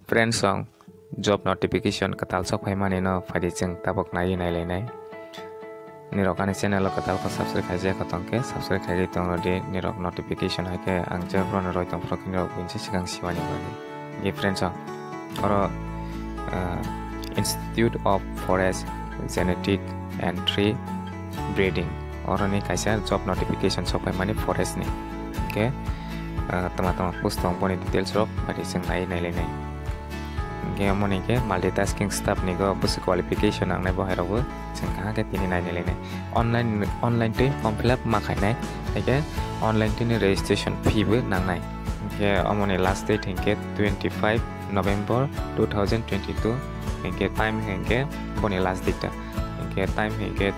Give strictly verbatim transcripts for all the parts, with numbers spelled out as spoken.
Friends, song job notification kwtal sok phaimani no phaidi chwng tabuk naiwi nailainai. Nirok ani channel o kwtal khe subscribe khaijak tongkhe subscribe khaiwi tongrodi, nirok notification hai khe ang je borokno roi tongphuru khe nirok buini swkang siwani bagwi. Nge friends, song oro, ah, Institute of Forest Genetic and Tree Breeding, oroni kaisa job notification sok phaimani forest ni. Hingkhe, ah, tama tama post tong boni details rok phaidi chwng naiwi nailainai. Hingkhe omo ni khe multitasking staff ni go bwswk qualification nangnai bo hai rok bo chwng kaham khe tini naiwi nailainai. Online, online twi form fill up ma khainai, hai khe online twi ni registration fee bo nangnai. Hingkhe omo ni last date hingkhe twenty five November two thousand twenty two, hingkhe time hingkhe boni last date ta, hingkhe time hingkhe,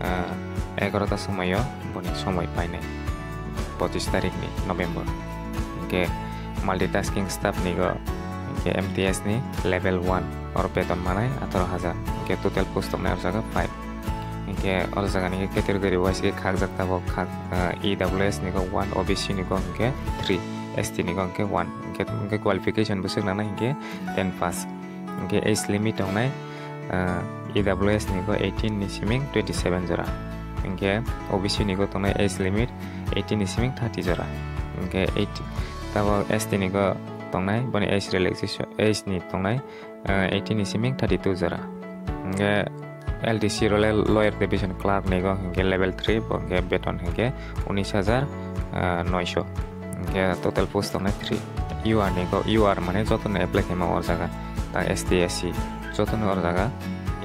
ah, egarota somoio boni somoi painai, pochis tarik ni November. Hingkhe multitasking staff ni go hingkhe M T S ni level one, oro beton manai atharo hajar, hingkhe total post tongnai oro jaga five. Hingkhe oro jaga ni category wise khe khakjak tabok khak, ah, E W S ni go one, O B C ni go hingkhe three, S T ni go hingkhe one. Hingkhe, hingkhe qualification bwswk nangnai hingkhe ten pass. Hingkhe age limit tongnai, ah, E W S ni go eighteen ni siming twenty seven jora. Hingkhe O B C ni go tongnai age limit eighteen ni siming thirty jora. Hingkhe eighty, tabok S T ni go tongnai boni age relaxation, age ni tongnai, ah, eighteen ni siming thirty two jora. Hingkhe L D C role lower division clerk ni go hingkhe level three, bo hingkhe beton hingkhe unis hajar, ah, noisho. Hingkhe total post tongnai three. U R ni go, U R mane jotono apply khaima o jaga. Ta S T, S C jotono o jaga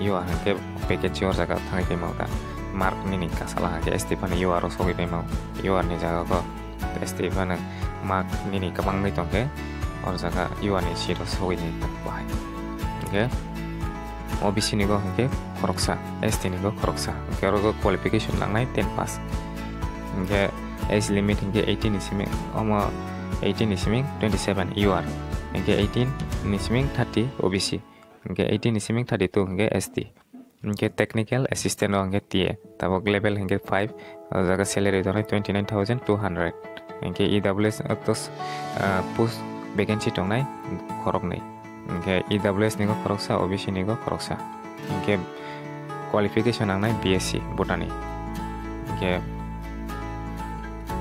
U R hingkhe vacancy o jaga thangwi khaima o ta. Mark nini kasala hingkhe S T phano U R o sogwi paima o. U R ni jaga go S T phano mark nini kwbangwi tongkhe o jaga U R ni seat o sogwi nai bahai. Hingkhe O B C ni go hingkhe khoroksa, S T ni go khoroksa. Hingkhe oro go qualification nangnai ten pass. Hingkhe age limit hingkhe eighteen ni siming, omo eighteen ni siming twenty seven U R. Hingkhe eighteen ni siming thirty O B C. Hingkhe eighteen ni siming thirty two hingkhe S T. Hingkhe technical assistant o hingkhe T A. Tabok level hingkhe five, o jaga salary tongnai twenty nine thousand two hundred. Hingkhe E W S o tos, ah, post vacancy tongnai khoroknwi. Hingkhe E W S ni go khoroksa, O B C ni go khoroksa. Hingkhe qualification nangnai B S C botany. Hingkhe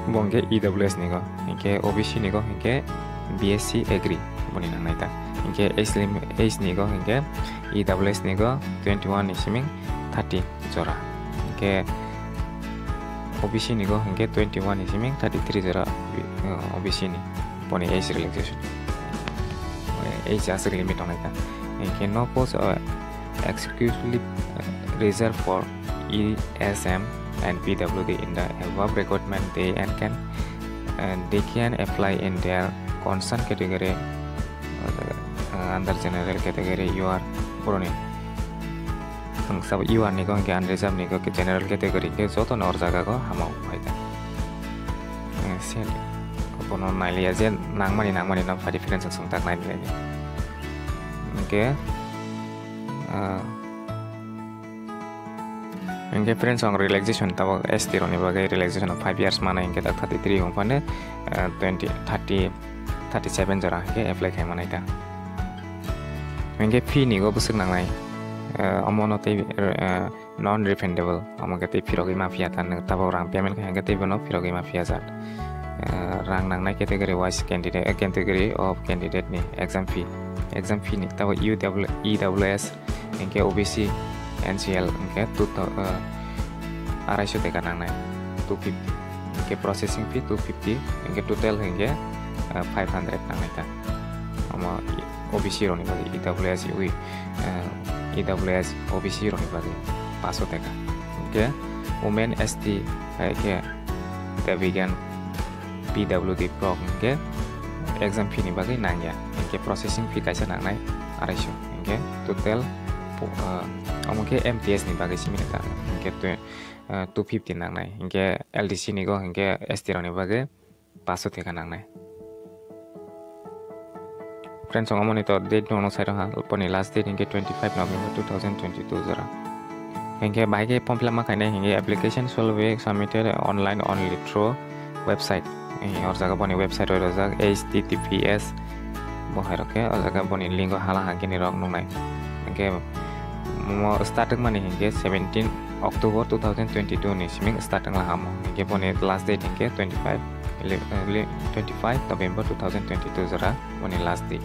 bo hingkhe E W S ni go, hingkhe O B C ni go hingkhe B S C agri boni nangnai ta. Hingkhe age lim-, age ni go hingkhe E W S ni go twenty one ni siming thirty jora. Hingkhe O B C ni go hingkhe twenty one ni siming thirty three jora, uh, O B C ni boni age relaxation. Age aswk limit tongnai ta. Hingkhe no post, uh, exclusively, uh, reserved for E S M and P W D in the above recruitment day and can, uh, they can apply in their concerned category, uh, under general category U R boroni. Ang sabo U R ni go hingkhe unreserved ni go hingkhe general category hingkhe jotono o jaga go hama o phai ta. Eh, se bono nailiya je nangmani nangmani no phaidi friends song tak nailiya je. Hingkhe, ah, hingkhe friends song relaxation tabok S T roni bagwi relaxation of five years manai hingkhe tak thirty three hongphano, ah, twenty, thirty, thirty seven jora hingkhe apply khai manai ta. Hingkhe fee ni go bwswk nangnai. Eh, omo no tei, eh, non refundable, omo khe tei phirogwi ma phiya ta, nwng tabok rang payment khe hingkhe tei bono phirogwi ma phiya jak. Eh, rang nangnai category wise candidate, eh, category of candidate ni exam fee, exam fee ni tabok U W, E W S, hingkhe O B C, N C L hingkhe two thou-, eh, arai sho teka nangnai, two fifty, hingkhe processing fee two fifty, hingkhe total hingkhe, eh, five hundred nangnai ta. Omo O B C rokni bagwi, E W S, ui, eh, E W S, O B C rokni bagwi paso teka. Hingkhe women, S T, hai khe Debigan, P W D borok hingkhe exam fee ni bagwi nangya. Hingkhe processing fee kaisa nangnai arai sho. Hingkhe total po-, eh, omo khe M T S ni bagwi simi ta. Hingkhe twe-, eh, two fifty nangnai. Hingkhe L D C ni go hingkhe S T rokni bagwi paso teka nangnai. Friends, omo ni to date no sai rok ha, boni last date hingkhe twenty five November two thousand twenty two jora. Hingkhe bahai khe form fill up ma khainai hingkhe application shall be submitted online only through website. Eh, or jaga boni website rok rojak H T T P S Bo hai rok khe o jaga boni link o hala hangkhe ni rok nuknai. Hingkhe mo start wngmani hingkhe seventeen October two thousand twenty-two ni siming start wngla hamo. Hingkhe boni last date hingkhe twenty-five, ele-, ele-, twenty-five November two thousand twenty-two jora boni last date.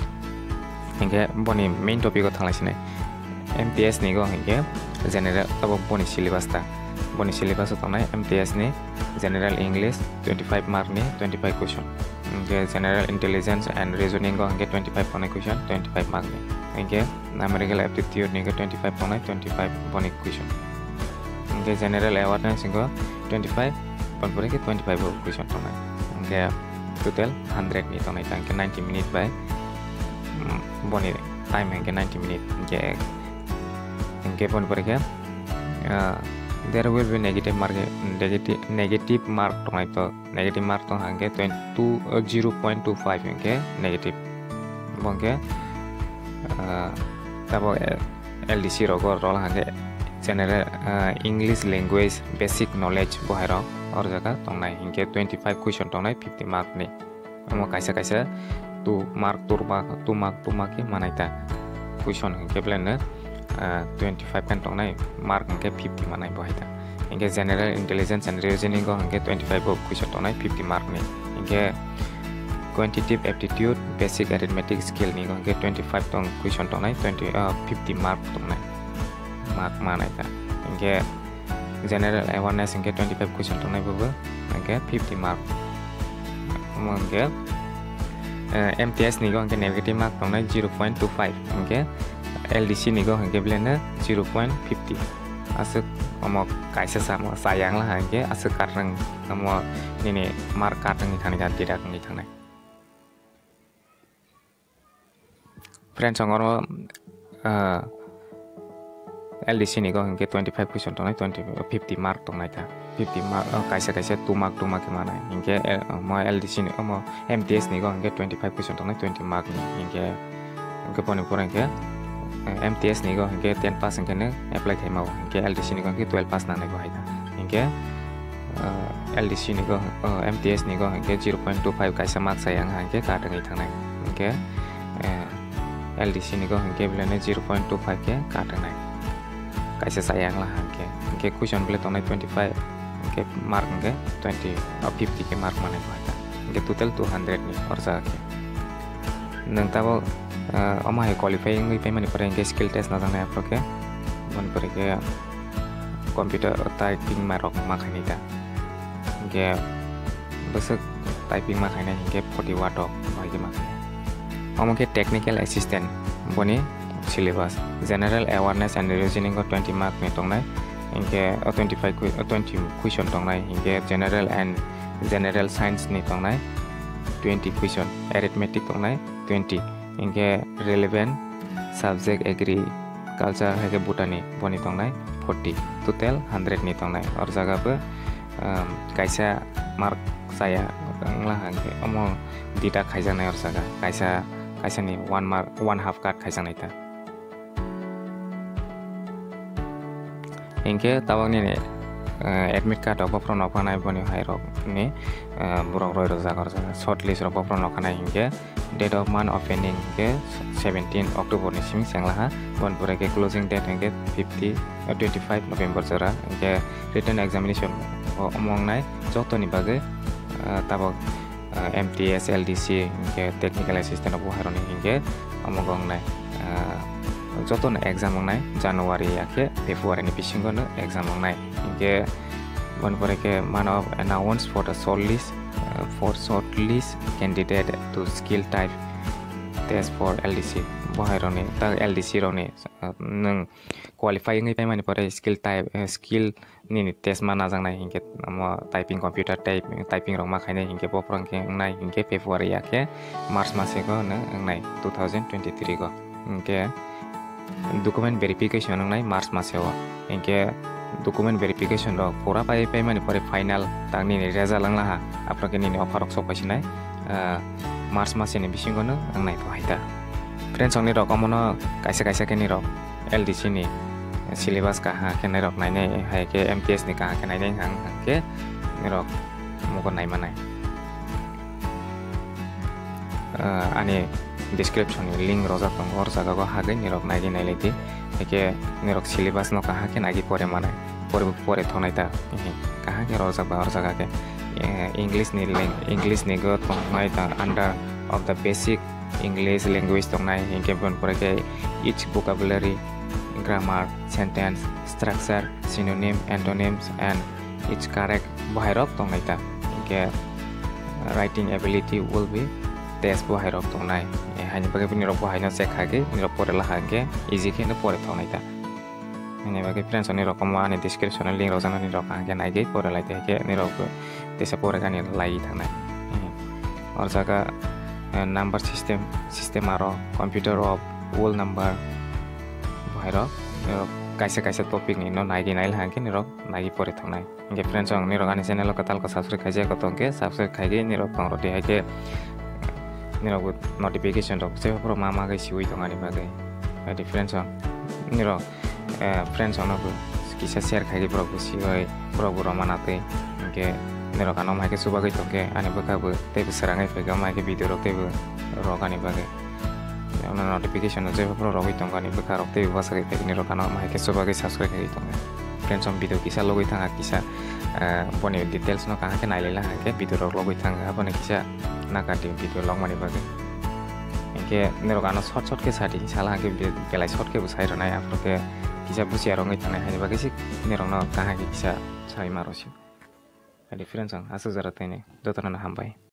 Hingkhe boni main topic o thanglai sinai. M T S ni go hingkhe general tabok boni syllabus ta. Boni syllabus o tongnai M T S ni general English twenty-five mark ni twenty-five question. Hingkhe general intelligence and reasoning go hingkhe twenty-five tongnai question, twenty-five mark ni. Hingkhe numerical aptitude ni hingkhe twenty-five tongnai, twenty-five boni question. Hingkhe general awareness hingkhe twenty-five, boni pore khe twenty-five bo question tongnai. Hingkhe total hundred ni tongnai ta, hingkhe ninety minute bai, mm, boni time hingkhe ninety minute. Hingkhe, hingkhe boni pore khe, ah, there will be negative mark, negative, negative mark tongnai to, negative mark tong hingkhe twenty-two, uh, zero point two five hingkhe negative. Bo hingkhe, ah, tabok, eh, L D C rogo rola hingkhe general, ah, English language basic knowledge bo hai rok or jaga tongnai hingkhe twenty-five question tongnai fifty mark ni. Omo kaisa kaisa two mark, two mark, two mark, two mark khe manai ta. Question hingkhe belai no, ah, twenty-five khe tongnai, mark hingkhe fifty manai bo hai ta. Hingkhe general intelligence and reasoning go hingkhe twenty-five bo question tongnai fifty mark ni. Hingkhe quantitative aptitude, basic arithmetic skill ni go hingkhe twenty-five tong question tongnai, twenty, ah, fifty mark tongnai. Mark manai ta. Hingkhe general awareness hingkhe twenty-five question tongnai bobo, hingkhe fifty mark. Omo hingkhe, eh, M T S ni go hingkhe negative mark tongnai zero point two five, hingkhe L D C ni go hingkhe belai no zero point fifty. Aswk omo kaisa samo chayang la hingkhe aswk karang omo nini mark karang ni thani ga dirak ni thangnai. Friends, ang oro, ah, L D C ni go hingke twenty five question tongnai, twenty, fifty mark tongnai ta. Fifty mark, oh, kaisa kaisa two mark, two mark khe manai. Hingke, eh, mo L D C ni, omo M T S ni go hingke twenty five question tongnai, twenty mark ni. Hingke, hingke boni pore hingke, eh, M T S ni go hingke ten pass hingke no apply khaima o. Hingke L D C ni go hingke twelve pass nangnai bo hai ta. Hingke, ah, L D C ni go, ah, M T S ni go hingke zero point two five kaisa mark sai ang hingke kathangwi thangnai. Hingke, eh, L D C ni go hingke belai no zero point two five khe kathangnai. Kaisa sai ang la hingke, hingke question belai tongnai twenty five, hingke mark hingke twenty, ah, fifty khe mark manai bo hai ta. Hingke total two hundred ni orja khe. Nwng tabok, ah, omo hai qualify wngwi paimani pore hingke skill test najaknai aphuru khe, boni pore khe computer typing ma rok ma khainai ta. Hingke bwswk typing ma khainai hingke forty watt rok bai khe ma khainai. Omo khe technical assistant boni syllabus. General awareness and reasoning o twenty mark ni tongnai. Hingke o twenty five que-, o twenty question tongnai. Hingke general and general science ni tongnai twenty question. Arithmetic tongnai twenty. Hingke relevant subject agriculture hai khe botany boni tongnai forty, total hundred ni tongnai. Or jaga bo, um, kaisa mark saya wngla hingke omo dita khaijaknai or jaga kaisa, kaisa ni one mark, one half cut khaijaknai ta. Hingke tabok nini, eh, admit card rok bophoro nokha nai boni hai rok ni, eh, borok roi rok jaga rok short list rok bophoro nokha nai hingke date of month opening hingke seventeen October ni simi chengla ha, boni pore khe closing date hingke fifty, eh, twenty five November jora hingke written examination o omo wngnai joto ni bagwi, eh, tabok ah, M T S, L D C, hingke technical assistant rok bo hai rok ni hingke omo wngnai, ah, joto no exam wngnai January ya khe February ni bisingo no exam wngnai. Hingke boni pore khe mano announce for the shortlist, ah, for shortlist candidate to skill type test for L D C. Bo hai rok ni, ta L D C rok ni, ah, nwng qualify wngwi paimani pore skill type, eh, skill nini test ma najaknai hingke omo typing, computer type, typing rok ma khainai hingke bophoro hingke wngnai hingke February ya khe March masego hwnwi wngnai two thousand twenty three go. Hingke document verification wngnai March maseo. Hingke document verification rok pura pai paimani pore final tang nini result wngla ha, aphuru khe nini offer rok sok paisinai, ah, March maseni bisingo no wngnai bo hai ta. Friends, ongni rok omono kaisa kaisa khe ni rok L D C ni syllabus kaha khe nairok nainai, hai khe M T S ni kaha khe nainai hang hang khe nairok mugo naimanai. Ah, ani description ni link rojak tongo, or jaga o hagwi nirok naiwi nailai di. Haikhe nirok syllabus no kaham khe naiwi pore manai, pore, pore thongnai ta. Ehe, kaham khe rojak ba or jaga khe, eh, English ni lang-, English ni go tongnai ta under of the basic English language tongnai, hinkhe boni pore khe each vocabulary, grammar, sentence structure, synonym, antonyms and each correct bohairok tongnai ta. Hinkhe writing ability will be test bohairok tongnai. Eh, haini bagwi nirok bohaino check khagwi nirok pore laha hinkhe easy khe no pore thongnai ta. Haini bagwi friends, nirok omo ani description o link rok jano, nirok kaham khe naigwi pore lai ta, hinkhe nirok teisa pore gani lai thangnai. Hmm. Or jaga, eh, number system, system aro computer of whole number bohairok, eh, kaisa kaisa topic ni no naigwi nai laha hinkhe nirok naigwi pore thongnai. Hinkhe friends, ang nirok ani channel o kwtal khe subscribe khaijak tong khe subscribe khaigwi nirok tong rw di, haikhe nirok notification rok se phuru ma ma khe siwi tong ani bagwi. Hai di friends, ang nirok, eh, friends rok no bo kisa share khaigwi borok bo siwi borok bo rwma natwi. Hinkhe nirok ano mai khe chubagwi tong khe ani bwkha bo tei bo swrangwi phaikha mai khe video rok tei bo rok ani bagwi. Ono notification no jeba phuru rogwi tongo ani bwkha rok tei bwsakwi tei nirok ano mai khe chubagwi subscribe khaigwi tongo. Friends, ang video kisa logwi thang kha kisa, eh, boni details no kaham khe nailai lang khe video rok logwi thang kha, aboni kisa naka di video logmani bagwi. Hinkhe nirok ano short short khe sadi sala hinkhe be-, belai short khe bo sai rwnai, aphuru khe kisa busia rwngwi thangnai, haini bagwi se nirok no kaham khe kisa sai ma rw si. Hai di friends, ang aswk jora tini jotono no hambai.